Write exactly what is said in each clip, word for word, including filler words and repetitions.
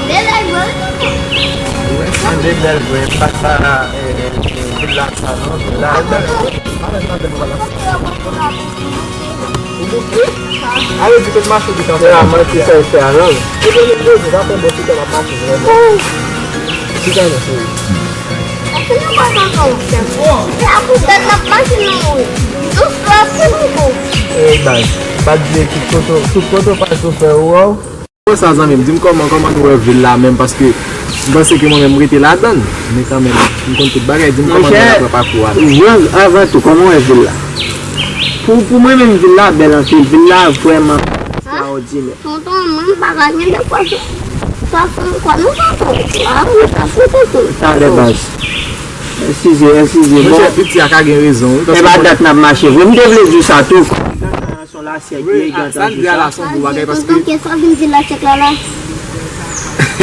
Bèl vre, wi, tonton. Wi, tande bèl vre. M pa t ba, eh, eh, eh, villa sa non, villa. Ale di kote mache ou te kanpe. Se la manti sa e fè a non. E byen, nou poze, sa fè bon ti tan n ap mache vrèman. Ki tan nou, cheri? Èske nou pa tankou se a pou tèt n ap mache nan wout. Dousman, ti bobo. E baz, pa di tout kote, tout kote w pase ou fè ou wè w. Kòman sa, zanmi m? Di m kòman, kòman nou wè vil la menm, paske m panse ke mwen menm m rete ladan l. Men kanmenm, m konn tout bagay. Di m kòman nou wè pakou a la. Monchè, avan tou, kòman w wè vil la? Pou, pou mwen menm, vil la bèl anpil. Vil la vrèman ekstraòdinè. Tonton, mwen m pa ka gen de kwa sou, sou kwa nou, tonton. A, mwen pa sou tonton. Talè baz. Eskize, eskize. Bon. Monchè, piti a ka gen rezon, wi, paske e pa dat n ap mache vre. M te vle di w sa tou. Son lasyèt, wi, gen sa l di a la, se yon bon bagay, paske tonton, kiyès k ap vin di lasyèt la, la?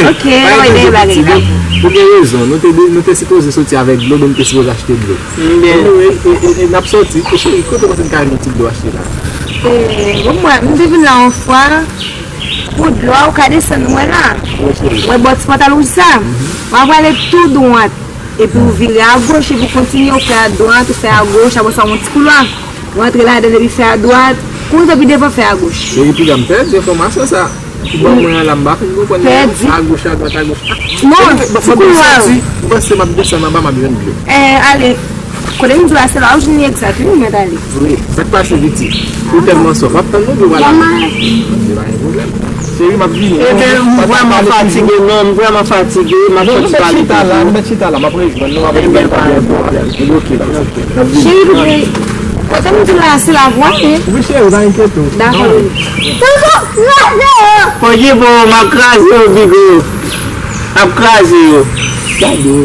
Ok, pa gen bagay. Ou gen rezon, nou te, nou te sipoze soti avèk dlo, nou te sipoze achte dlo. Anyway, e, e, e, n ap soti, e cheri, kote w panse n ka jwenn yon ti dlo achte la? E, bon, mwen, m te vin la yon fwa, pou dlo a, ou ka desann, mwen la. Wi, cheri. Mwen bò ti pòtal wouj sa. Mhm. W ap prale tou dwat. Epi w vire agoch, epi w kontinye, w fè adwat, w fè agoch, apre sa, yon ti koulwa. W antre ladan l, epi fè adwat, konsa, epi devan, fè agoch. Cheri, piga m pèdi enfòmasyon sa. Ou ban mwen an la, m pa fin konprann. Pèdi. Agoch, adwat, agoch. Non, ti koulwa. Ou panse m ap desann anba, m ap jwenn dlo? Eh, ale. Kote m di w la, se la w jwenn li egzak, wi, ou mèt ale. Wi, sa k pase, piti? Ou tèlman swaf, m ap tann nou dlo a la. Se pa gen pwoblèm. Cheri, m ap vini. Ebyen, m vrèman fatige, non, m vrèman fatige, m ap soti pale. Non, nou mèt chita la, nou mèt chita la, m ap rejwenn nou, m ap rejwenn nou, pa gen pwoblèm. Ebyen, oke, n ap vini. Cheri, kote m di w la, se la pou w ale. Wi, cheri, pa enkyete w. Dakò, bebe. Tonton, kraze yo. Fòk e bon, m ap kraze yo, Bigo. M ap kraze yo. Gade.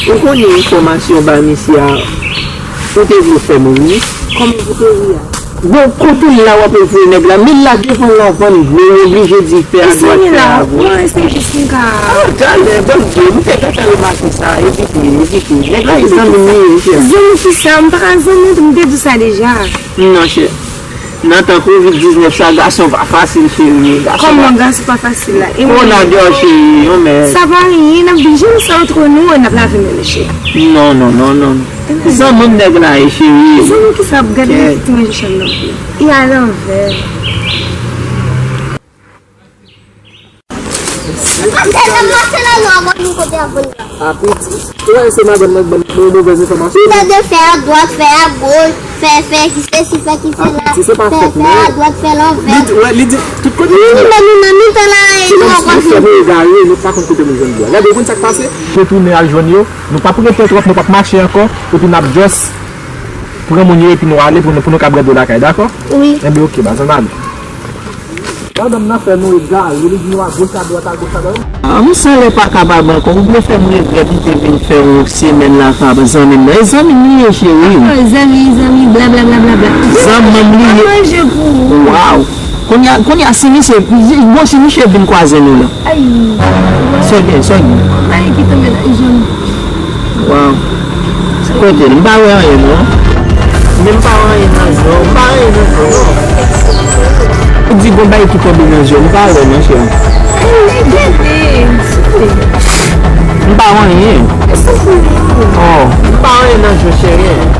Ou konnen enfòmasyon ba misye a, ou te vle fè m ri. Kòman pou te ri a? Bon, kote l la w ap voye nèg la, men l la devan l la vann dlo, ou oblije di fè adwat, fè agòch. Mwen se jis m ka. Ah, talè, bon Dye, m te gentan remake sa, evite, evite. Nèg la e zanmi m li ye, chè. Zanmi kisa? M pa ka zanmi w tou, m te di w sa deja. Non, chè. Nan tan kovid diznèf sa, gason pa fasil, cheri. Gason pa. Kòman gason pa fasil la? E mwen menm? Kòna deyò, cheri, yon mè. Sa pa anyen, n ap viv jan nou sa antre nou, n ap lave men nou, cheri. Non, non, non, non. Zanmi m nèg la ye, cheri. Zanmi kisa ap gade ti manje chanm nan? E alanvè. Mache la, nou ap vin kote ap vin la. A piti. Ou wè se madanm nan k ban nou movèz enfòmasyon. Li tande fè adwat, fè agoch, fè, fè ki sesi, fè ki sela. A piti, se pa fòt mwen. Fè adwat, fè lanvè. Li di, wè, li di, tout kote. Li di, men nou nan mitan la, e nou ap fè nou egare, nou pa konn kote nou jwenn dlo a. Gade, ou konn sa k pase? Retounen al jwenn yo. Nou p ap rete twòp, nou p ap mache ankò. Epi n ap just pran moun yo, epi nou ale pou nou, pou nou ka bwè dlo lakay, dakò? Wi. Enben, oke, baz, ann ale. Madanm nan fè nou egare, li di nou agoch, adwat, agoch, adwat. Ah, m sanlè pa kapab ankò. Ou vle fè m regrèt m te vin fè yon semèn lakay zanmi m nan. E zanmi m li ye, cheri. Ah, zanmi, zanmi, bla, bla, bla, bla, bla. Zanmi m li ye. Manje pou ou. Waw. Kounye a, kounye a, si misye, bon, si misye vin kwaze nou la. Ay. Sa w gen, sa w gen. Mayi ki tonbe nan je m. Waw. Kote l? M pa wè anyen non. Men m pa wè anyen nan je w. M pa wè anyen nan je w non. Ou di gon bagay ki tonbe nan je w. M pa wè non, cheri. Ay, gade, souple. M pa wè anyen. Souple. Oh, m pa wè anyen nan je w, cheri.